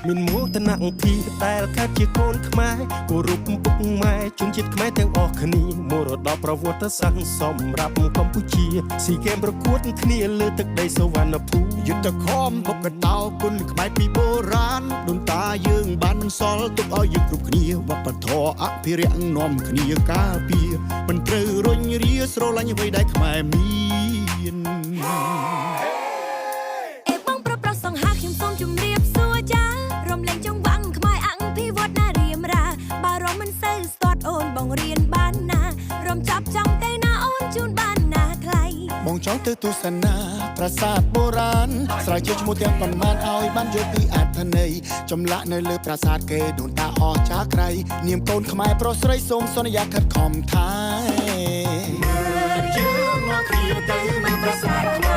មានមោទនភាពដែលកើតជាកូនខ្មែរគោរពពុកម៉ែជនជាតិខ្មែរទាំងអស់គ្នាមរតកប្រវត្តិសាស្ត្រសម្រាប់កម្ពុជាស៊ីហ្គេមប្រកួតគ្នាលើទឹកដីសុវណ្ណភូមិ យុទ្ធខំបុកកតោគុណខ្មែរពីបុរាណដូនតាយើងបានបន្សល់ទុកឲ្យយើងគ្រប់គ្នាវប្បធម៌អភិរក្សនាំគ្នាការពារមិនត្រូវរុញរាស្រឡាញ់អ្វីដែលខ្មែរមាន អេបងប្រុសប្រុសសង្ហាខ្ញុំសូមជម្រាបសួរចារំលែងចង្វាក់ខ្មែរអង្គភិវឌ្ឍណារៀមរាបើរំមិនសូវស្ទាត់អូនបងរៀនបានណារំចាប់ចង់ទៅណាអូនជូនបានណាថ្លៃ បងចង់ទៅទស្សនាប្រាសាទបុរាណស្រាវជ្រាវឈ្មោះទាំងប៉ុន្មានឲ្យបានយល់ពីអត្ថន័យចម្លាក់នៅលើប្រាសាទគេដូនតាអស្ចារ្យក្រៃនាមកូនខ្មែរប្រុសស្រីសូមសន្យាខិតខំថែ យើងមកគ្នាទៅមើលប្រាសាទ